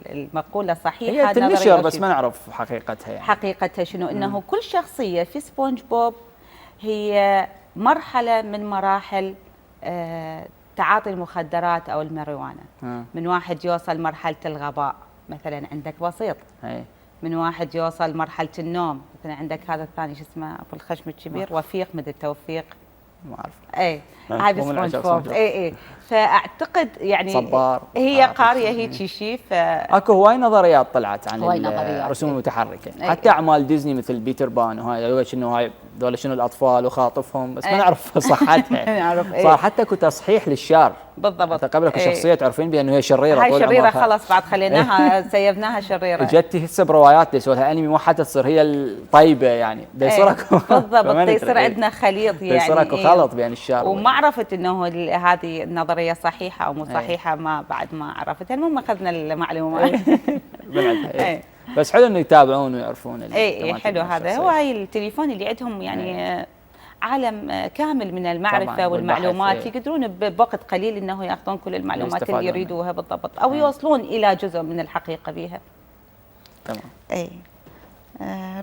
المقوله صحيحه، هي تنشر بس ما نعرف حقيقتها يعني. حقيقتها شنو؟ انه كل شخصيه في سبونج بوب هي مرحله من مراحل تعاطي المخدرات او الماريجوانا. من واحد يوصل مرحله الغباء، مثلا عندك بسيط. من واحد يوصل مرحله النوم، مثلا عندك هذا الثاني شو اسمه ابو الخشم الكبير، وفيق مدري توفيق، ما اعرف. اي هاي سبونج بوب. اي فاعتقد يعني صبار هي قاريه هيك شيء. اكو هواي نظريات طلعت عن نظريات الرسوم المتحركه. حتى اعمال ديزني مثل بيتر بان وهاي شنو هاي دول شنو الاطفال وخاطفهم، بس ما نعرف صحتها. نعرف صار حتى اكو تصحيح للشر. بالضبط. قبل اكو شخصيه تعرفين بانه هي شريره. هاي شريره خلاص بعد خليناها سيبناها شريره. جتي هسه بروايات يسوونها انمي مو حتى تصير هي الطيبه يعني. يصير اكو بالضبط يصير عندنا خليط يعني. يصير اكو خلط بين الشر. وما عرفت انه هذه النظريه صحيحه او مو صحيحه، ما بعد ما عرفت. المهم اخذنا المعلومات من عندها. بس حلو انه يتابعون ويعرفون. اي حلو هذا. هو هاي التليفون اللي عندهم يعني عالم كامل من المعرفه والمعلومات. يقدرون بوقت قليل انه ياخذون كل المعلومات اللي يريدوها بالضبط، او يوصلون الى جزء من الحقيقه بها. تمام. اي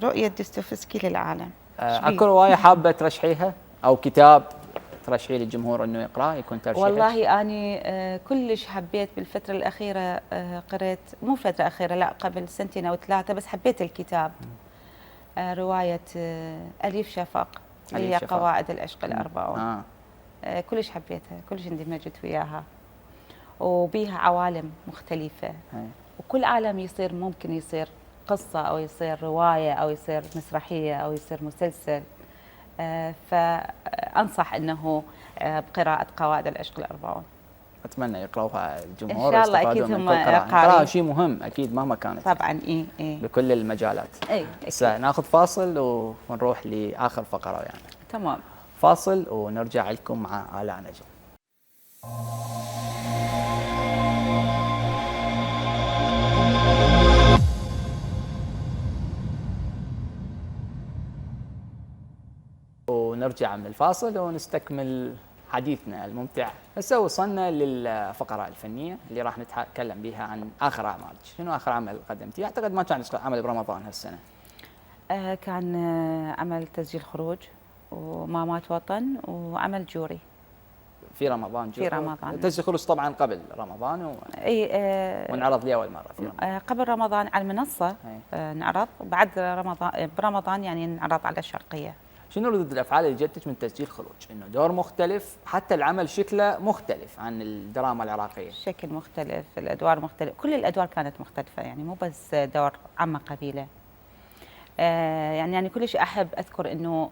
رؤيه دوستويفسكي للعالم. اكو روايه حابه ترشحيها او كتاب ترشحيه للجمهور انه يقراه يكون ترشيحك؟ والله اني كلش حبيت بالفتره الاخيره. قريت مو فتره اخيره، لا قبل سنتين او ثلاثه بس. حبيت الكتاب روايه اليف شفق اللي هي قواعد العشق الأربعون. كلش حبيتها، كلش اندمجت وياها، وبيها عوالم مختلفة. وكل عالم يصير ممكن يصير قصة أو يصير رواية أو يصير مسرحية أو يصير مسلسل. فأنصح أنه بقراءة قواعد العشق الأربعون. اتمنى يقراوها الجمهور. ان شاء الله اكيد هم قراءة شيء مهم اكيد مهما كانت. طبعا بكل المجالات. ناخذ فاصل ونروح لاخر فقره يعني. تمام. فاصل ونرجع لكم مع آلاء نجم. ونرجع من الفاصل ونستكمل حديثنا الممتع. هسه وصلنا للفقرة الفنية اللي راح نتكلم بها عن آخر أعمالك. شنو آخر عمل قدمتيه؟ أعتقد ما كان عمل برمضان هالسنة. كان عمل تسجيل خروج ومامات وطن وعمل جوري. في رمضان جوري؟ في رمضان. تسجيل خروج طبعا قبل رمضان وانعرض لي أول مرة في رمضان. قبل رمضان على المنصة انعرض، بعد رمضان برمضان يعني انعرض على الشرقية. شنو ردود الافعال اللي جتك من تسجيل خروج؟ انه دور مختلف، حتى العمل شكله مختلف عن الدراما العراقيه. الشكل مختلف، الادوار مختلف، كل الادوار كانت مختلفه يعني، مو بس دور عمه قبيله. يعني كلش احب اذكر انه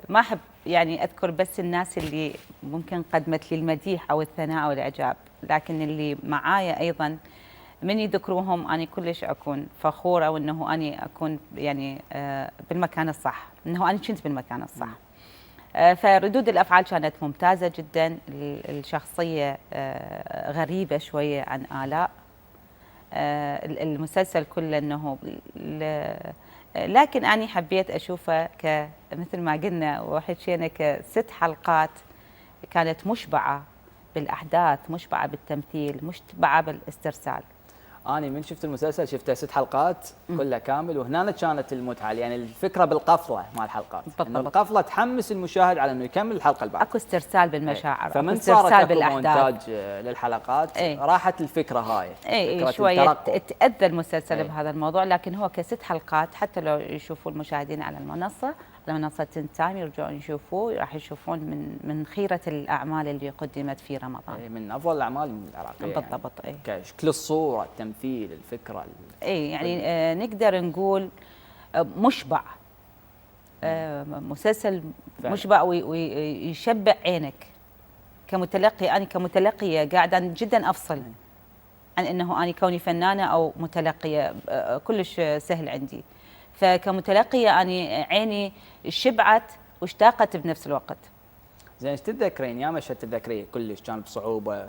ما أحب يعني أذكر بس الناس اللي ممكن قدمت لي المديح أو الثناء أو الإعجاب، لكن اللي معايا أيضا من يذكروهم أنا كلش أكون فخورة، وأنه أنا أكون يعني بالمكان الصح، أنه أنا كنت بالمكان الصح. فردود الأفعال كانت ممتازة جدا. الشخصية غريبة شوية عن آلاء. المسلسل كله أنه لكن أنا حبيت أشوفه مثل ما قلنا وحكينا ك6 حلقات كانت مشبعة بالأحداث، مشبعة بالتمثيل، مشبعة بالاسترسال. أنا من شفت المسلسل شفته 6 حلقات كلها كامل، وهنا كانت المتعة، يعني الفكرة بالقفلة مع الحلقات، إنه القفلة تحمس المشاهد على إنه يكمل الحلقة اللي بعدها. أكو استرسال بالمشاعر، فمن صارت أكو مونتاج للحلقات راحت الفكرة هاي. اي شوية تأذى المسلسل بهذا الموضوع، لكن هو ك6 حلقات حتى لو يشوفوا المشاهدين على المنصة، على منصة تايم يرجعون يشوفوه، راح يشوفون من خيرة الأعمال اللي قدمت في رمضان. من أفضل الأعمال العراقية بالضبط. يعني. كشكل الصورة، التمثيل، الفكرة. يعني نقدر نقول مشبع. مسلسل فعلا مشبع ويشبع عينك كمتلقي. أنا كمتلقية قاعدة جدا أفصل عن أنه أنا كوني فنانة أو متلقية، كلش سهل عندي. فكمتلقية أنا عيني شبعت واشتاقت بنفس الوقت. زين، ايش تتذكرين يا مشهد تتذكريه كلش كان بصعوبة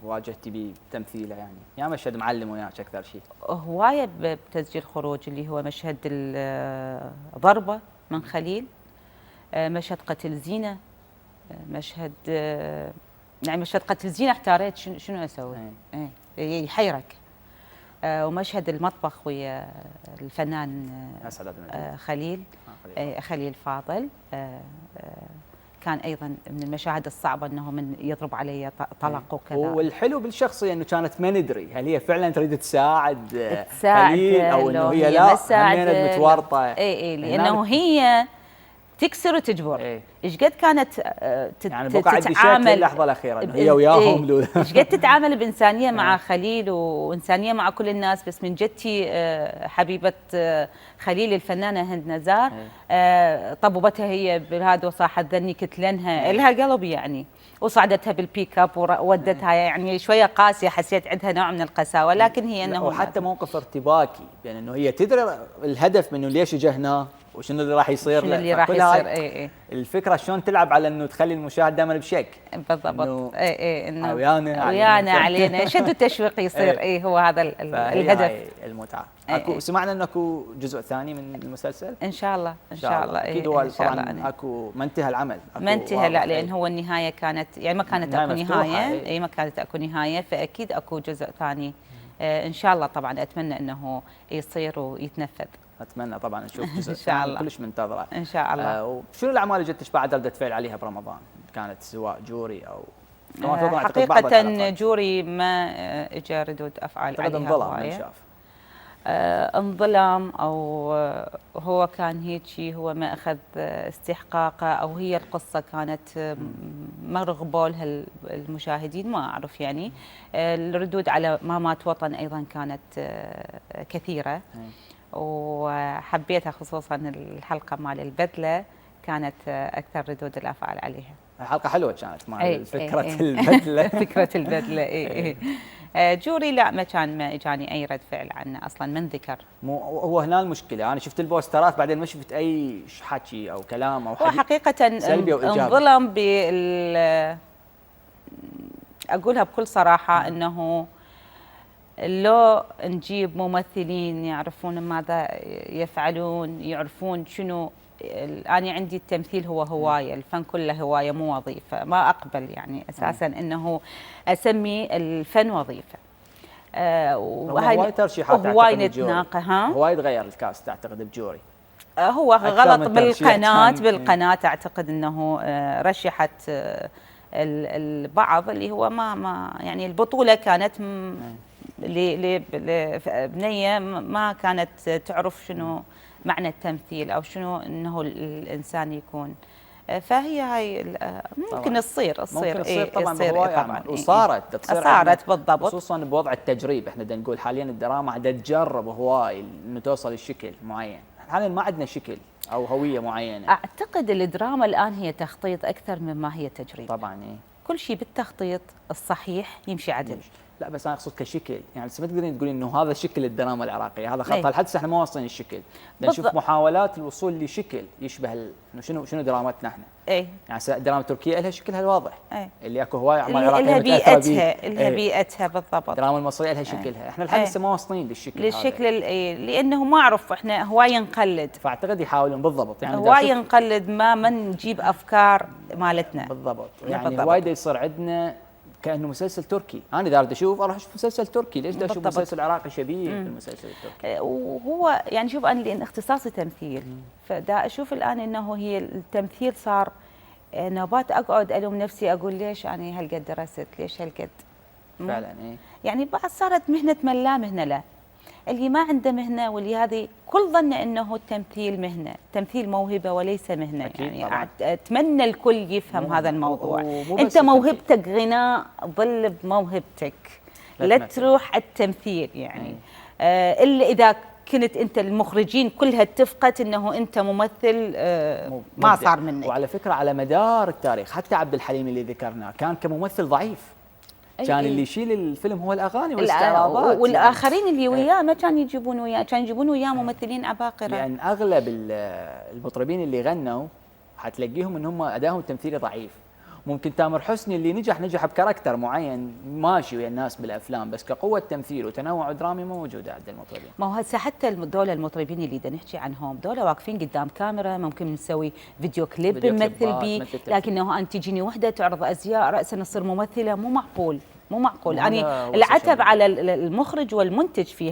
واجهتي به تمثيله، يعني يا مشهد معلم وياك اكثر شيء؟ هواية بتسجيل خروج، اللي هو مشهد الضربة من خليل، مشهد قتل زينة، مشهد يعني مشهد قتل زينة احتاريت شنو اسوي؟ يحيرك. ومشهد المطبخ ويا الفنان خليل خليل فاضل، كان ايضا من المشاهد الصعبه، انه من يضرب علي طلق وكذا. والحلو بالشخصيه انه كانت ما ندري هل هي فعلا تريد تساعد خليل او انه هي لا همينة متورطه. اي لانه هي تكسر وتجبر. ايش قد كانت يعني بقى تتعامل اللحظه الاخيره انه هي وياهم. ايش قد تتعامل بانسانيه مع خليل وانسانيه مع كل الناس. بس من جدتي حبيبه خليل الفنانه هند نزار، طببتها هي بهذا وصاحت ذني كتلنها، لها قلب يعني، وصعدتها بالبيك اب وودتها، يعني شويه قاسيه، حسيت عندها نوع من القساوه، لكن هي انه وحتى موقف ارتباكي، يعني انه هي تدري الهدف منه ليش اجهنا وشنو اللي راح يصير. شنو اللي راح يصير. الفكره شلون تلعب على انه تخلي المشاهد دائما بشك. بالضبط. انه ويانا علينا شد التشويق يصير. هو هذا الهدف. المتعه. اكو سمعنا انه اكو جزء ثاني من المسلسل ان شاء الله. ان شاء الله. اكيد هو طبعا اكو ما انتهى العمل. ما انتهى، لا، لان هو النهايه كانت يعني ما كانت اكو نهايه. ما كانت اكو نهايه، فاكيد اكو جزء ثاني ان شاء الله. طبعا اتمنى انه يصير ويتنفذ. اتمنى طبعا نشوف جزء ثاني كلش منتظره ان شاء الله. وشنو الاعمال اللي جتش بعد ردة فعل عليها برمضان؟ كانت سواء جوري او حقيقة جوري ما اجى ردود افعال عليها. انظلم من شاف. انظلم او هو كان هيك، هو ما اخذ استحقاقه، او هي القصه كانت مرغبه لها المشاهدين، ما اعرف يعني. الردود على مامات وطن ايضا كانت كثيره، وحبيتها خصوصا الحلقه مال البدله كانت اكثر ردود الافعال عليها. حلقه حلوه كانت مع فكره البدله. فكره البدله. جوري لا، ما اجاني اي رد فعل عنه اصلا، من ذكر. هو هنا المشكله، انا شفت البوسترات بعدين ما شفت اي حكي او كلام او حديث. وحقيقه سلبي او ايجابي. انظلم اقولها بكل صراحه، انه لو نجيب ممثلين يعرفون ماذا يفعلون، يعرفون شنو. أنا عندي التمثيل هو هواية، الفن كله هواية مو وظيفة. ما أقبل يعني أساساً أنه أسمي الفن وظيفة. وهاي ترشيحات هواي نتناقى. هواي تغير الكاست أعتقد بجوري. هو غلط بالقناة أعتقد أنه رشحت البعض اللي هو ما يعني البطولة كانت لبنية ما كانت تعرف شنو معنى التمثيل او شنو انه الانسان يكون. فهي هاي ممكن تصير طبعا وصارت بالضبط، خصوصا بوضع التجريب. احنا بدنا نقول حاليا الدراما عاد تجرب هواي انه توصل لشكل معين. حاليا ما عندنا شكل او هويه معينه. اعتقد الدراما الان هي تخطيط اكثر مما هي تجريب. طبعا ايه. كل شيء بالتخطيط الصحيح يمشي عدل. لا بس انا اقصد كشكل، يعني ما تقدرين تقولين انه هذا شكل الدراما العراقيه، هذا خط أي. الحدث احنا ما واصلين الشكل، نشوف محاولات الوصول لشكل يشبه انه شنو درامتنا احنا. اي يعني الدراما التركيه لها شكلها الواضح. أي. اللي اكو هوايه اعمال لها عراقيه بيئتها، لها بيئتها بالضبط. الدراما المصريه لها شكلها، احنا لحد هسه ما واصلين للشكل لانه ما اعرف احنا هوايه نقلد. فاعتقد يحاولون بالضبط، يعني هوايه نقلد ما نجيب افكار مالتنا. بالضبط، يعني وايد يصير عندنا كانه مسلسل تركي، انا اذا اريد اشوف اروح اشوف مسلسل تركي، ليش بدي اشوف مسلسل عراقي شبيه بالمسلسل التركي؟ وهو يعني شوف انا لان اختصاصي تمثيل، فدا اشوف الان انه هي التمثيل صار نوبات اقعد الوم نفسي اقول ليش انا هالقد درست، ليش هالقد. فعلا ايه. يعني بعد صارت مهنه من لا مهنه له. اللي ما عنده مهنه واللي هذه كل ظنه انه التمثيل مهنه، تمثيل موهبه وليس مهنه. يعني طبعاً. اتمنى الكل يفهم هذا الموضوع. انت موهبتك غناء، ظل بموهبتك، لا تروح التمثيل يعني. الا اذا كنت انت المخرجين كلها اتفقت انه انت ممثل ما صار منك. وعلى فكره على مدار التاريخ حتى عبد الحليم اللي ذكرناه كان كممثل ضعيف. كان اللي يشيل الفيلم هو الاغاني والاستعراضات، والاخرين اللي وياه ما كانوا يجيبون وياه، كانوا يجيبون وياه ممثلين عباقره. لان اغلب المطربين اللي غنوا حتلاقيهم ان هم ادائهم التمثيلي ضعيف. ممكن تامر حسني اللي نجح بكاركتر معين ماشي ويا الناس بالافلام، بس كقوه تمثيل وتنوع درامي مو موجوده عند المطربين. ما هو هسه حتى دول المطربين اللي بدنا نحكي عنهم دول واقفين قدام كاميرا، ممكن نسوي فيديو كليب نمثل به، لكنه انت تجيني وحده تعرض ازياء راسا تصير ممثله، مو معقول. مو معقول. يعني العتب على المخرج والمنتج في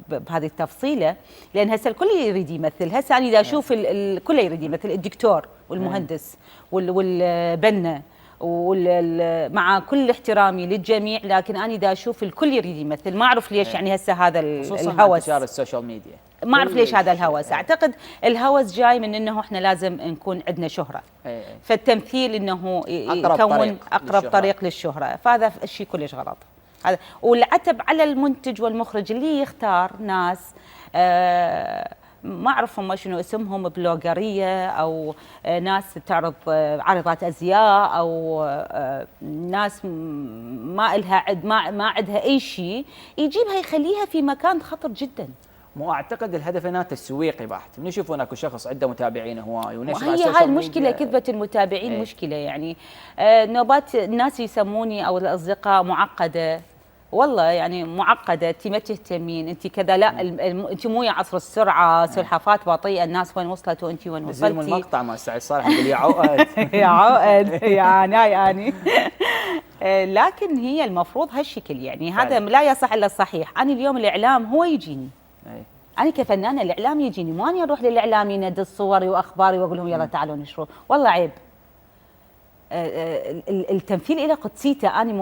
بهذه التفصيله، لان هسه الكل يريد يمثل. هسه انا اذا اشوف الكل يريد يمثل، الدكتور والمهندس والبنا مع كل احترامي للجميع، لكن انا اذا اشوف الكل يريد يمثل ما اعرف ليش. يعني هسه هذا الهوس، انتشار السوشيال ميديا، ما اعرف ليش هذا الهوس. اعتقد الهوس جاي من انه احنا لازم نكون عندنا شهره، فالتمثيل انه يكون اقرب طريق للشهره، فهذا الشيء كلش غلط. هذا والعتب على المنتج والمخرج اللي يختار ناس ما اعرف هم شنو اسمهم، بلوجريه او ناس تعرض عارضات ازياء او ناس ما لها ما عندها اي شيء، يجيبها يخليها في مكان خطر جدا. مو اعتقد الهدف هنا تسويقي بحت، نشوف هناك شخص عنده متابعين هواي ونشر هي هاي المشكله، كذبه المتابعين. مشكله يعني. نوبات الناس يسموني او الاصدقاء معقده، والله يعني معقده، انت ما تهتمين، انت كذا، لا انت مو يا عصر السرعه، سلحفات بطيئه، الناس وين وصلت وانت وين وصلتي. من المقطع مع سعيد صالح يقول يا عقد يا عقد يا ناي لكن هي المفروض هالشكل يعني. هذا لا يصح الا الصحيح. انا اليوم الاعلام هو يجيني، انا كفنانه الاعلام يجيني، ما اني اروح للاعلاميين ادز صوري واخباري واقول لهم يلا تعالوا نشروا، والله عيب. التمثيل له قدسيته. انا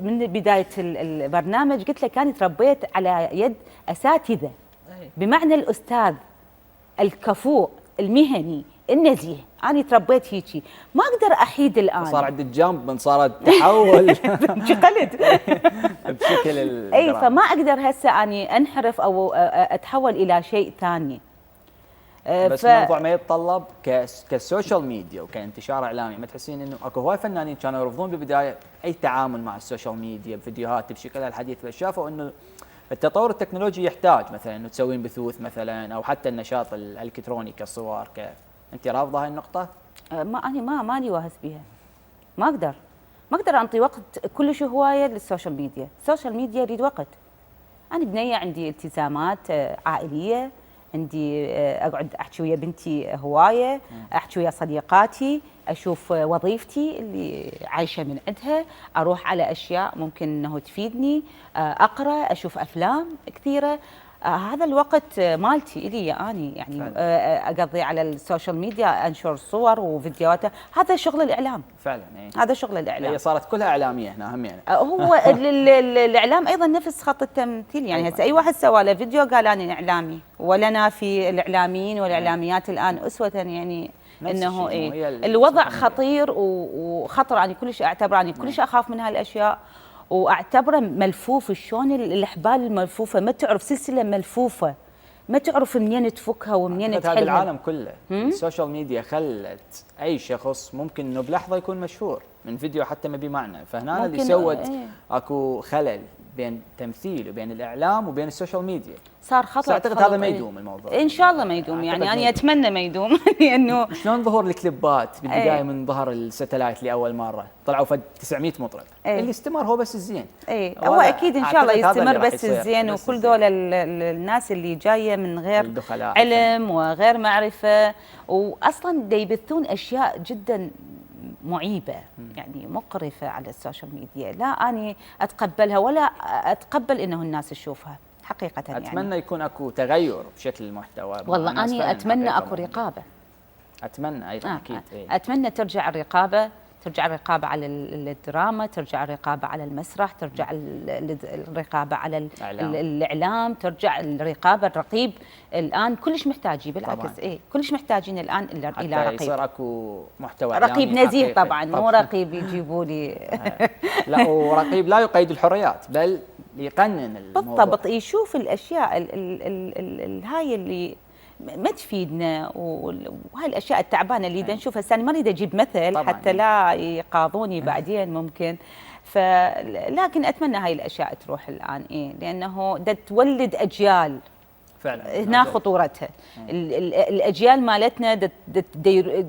من بدايه البرنامج قلت لك انا تربيت على يد اساتذه، بمعنى الاستاذ الكفؤ المهني النزيه. انا تربيت هيجي، ما اقدر احيد الان. صار عند الجنب من صار التحول قلت بشكل اي، فما اقدر هسه اني انحرف او اتحول الى شيء ثاني. بس الموضوع ما يتطلب كالسوشيال ميديا وكانتشار اعلامي. ما تحسين انه اكو هواي فنانين كانوا يرفضون بالبدايه اي تعامل مع السوشيال ميديا بفيديوهات بشكلها الحديث، بس شافوا انه التطور التكنولوجي يحتاج مثلا انه تسوين بثوث مثلا، او حتى النشاط الالكتروني كالصور انت رافضه هاي النقطه؟ ما انا ماني واهس بها. ما اقدر انطي وقت كلش هوايه للسوشيال ميديا. السوشيال ميديا يريد وقت. انا بنيه عندي التزامات عائليه، عندي اقعد احكي ويا بنتي هوايه، احكي ويا صديقاتي، اشوف وظيفتي اللي عايشه من عندها، اروح على اشياء ممكن انه تفيدني، اقرا، اشوف افلام كثيره. هذا الوقت مالتي الي اني يعني اقضي على السوشيال ميديا، انشر صور وفيديوهات. هذا شغل الاعلام فعلا. هذا شغل الاعلام. هي صارت كلها اعلاميه هنا هم يعني. هو الاعلام ايضا نفس خط التمثيل يعني. هسه اي واحد سوى له فيديو قال انا اعلامي، ولا نافي الاعلاميين والاعلاميات الان اسوه يعني. انه الوضع خطير وخطر. انا كلش اعتبر، انا كلش اخاف من هالاشياء، واعتبره ملفوف. شلون الاحبال الملفوفه، ما تعرف سلسله ملفوفه ما تعرف منين تفكها ومنين هذا تحلها. العالم كله السوشيال ميديا خلت اي شخص ممكن انه بلحظه يكون مشهور من فيديو حتى ما بمعنى، فهنا اللي سوت اكو خلل بين التمثيل وبين الاعلام وبين السوشيال ميديا. صار خطأ. اعتقد هذا ما يدوم الموضوع ان شاء الله ما يدوم، يعني انا اتمنى ما يدوم لانه شلون ظهور الكليبات بالبدايه من ظهر الستلايت لاول مره طلعوا فد 900 مطرب اللي استمر هو بس الزين. هو اكيد ان شاء الله يستمر بس الزين، وكل دول الناس اللي جايه من غير علم وغير معرفه واصلا دا يبثون اشياء جدا معيبه يعني مقرفه على السوشيال ميديا، لا اني اتقبلها ولا اتقبل انه الناس تشوفها حقيقه. اتمنى يعني يكون اكو تغير بشكل المحتوى. والله اني اتمنى اكو رقابه. اتمنى ايضا اكيد. اتمنى ترجع الرقابه على الدراما، ترجع الرقابه على المسرح، ترجع الرقابه على الاعلام، ترجع الرقيب الان كلش محتاجين بالعكس كلش محتاجين الان الى رقيب. يصير اكو محتوى رقيب نزيه طبعا مو رقيب يجيبوا لي لا، ورقيب لا يقيد الحريات بل يقنن الموضوع بالضبط، يشوف الاشياء هاي اللي ما تفيدنا وهاي الاشياء التعبانه اللي دا نشوفها هسه. ما اريد اجيب مثل حتى لا يقاضوني بعدين ممكن، لكن اتمنى هاي الاشياء تروح الان لانه دا تولد اجيال فعلا هنا خطورتها. الاجيال مالتنا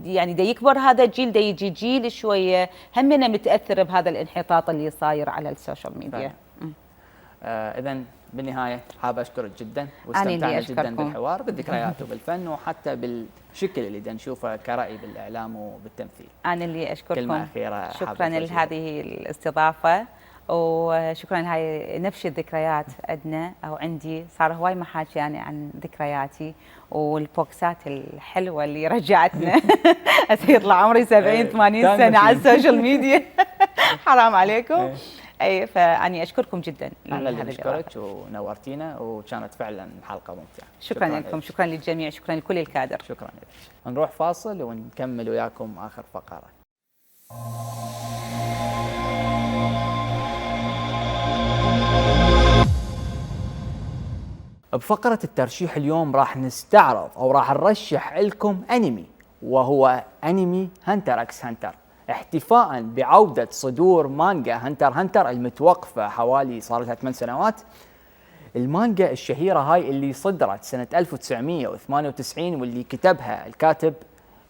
يعني دا يكبر هذا الجيل، دا يجي جيل شويه همنا متاثر بهذا الانحطاط اللي صاير على السوشيال ميديا. اذا بالنهايه حاب اشكرك جدا واستمتعنا جدا بالحوار بالذكريات وبالفن وحتى بالشكل اللي دا نشوفه كرأي بالاعلام وبالتمثيل. انا اللي اشكركم. كلمه اخيره شكرا لهذه الاستضافه وشكرا لهاي نفس الذكريات عندنا او عندي. صار هواي ما حاكي يعني عن ذكرياتي والبوكسات الحلوه اللي رجعتنا هسه يطلع عمري 70 80 سنه على السوشيال ميديا حرام عليكم. فاني اشكركم جدا. انا اللي اشكرك ونورتينا وكانت فعلا حلقه ممتعه. شكرا لكم، شكرا للجميع، شكرا لكل الكادر. شكرا لك. نروح فاصل ونكمل وياكم اخر فقره. بفقرة الترشيح اليوم راح نستعرض أو راح نرشح لكم أنمي، وهو أنمي هنتر اكس هنتر، احتفاء بعودة صدور مانجا هنتر المتوقفة حوالي صار لها 8 سنوات. المانجا الشهيرة هاي اللي صدرت سنة 1998 واللي كتبها الكاتب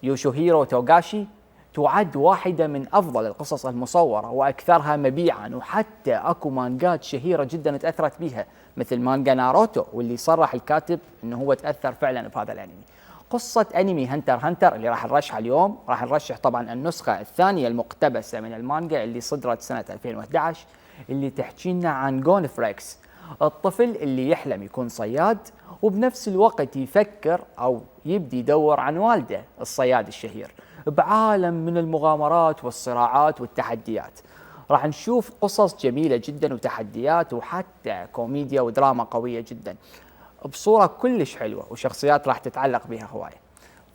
يوشوهيرو توغاشي، تعد واحدة من أفضل القصص المصورة وأكثرها مبيعاً، وحتى أكو مانجات شهيرة جداً تأثرت بها مثل مانجا ناروتو، واللي صرح الكاتب أنه هو تأثر فعلاً بهذا الأنمي. قصة أنمي هنتر اللي راح نرشحها اليوم، راح نرشح طبعاً النسخة الثانية المقتبسة من المانجا اللي صدرت سنة 2011، اللي تحكي لنا عن جون فريكس، الطفل اللي يحلم يكون صياد وبنفس الوقت يفكر أو يبدي يدور عن والده الصياد الشهير بعالم من المغامرات والصراعات والتحديات. راح نشوف قصص جميلة جدا وتحديات وحتى كوميديا ودراما قوية جدا بصورة كلش حلوة، وشخصيات راح تتعلق بها هواية،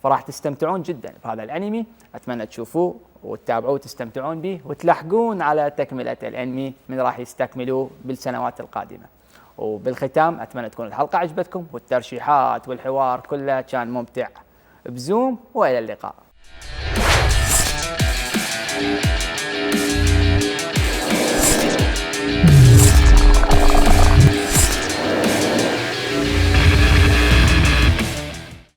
فراح تستمتعون جدا بهذا الأنمي. أتمنى تشوفوه وتتابعوه وتستمتعون به وتلحقون على تكملة الأنمي من راح يستكملوه بالسنوات القادمة. وبالختام أتمنى تكون الحلقة عجبتكم والترشيحات والحوار كله كان ممتع. بزوم وإلى اللقاء.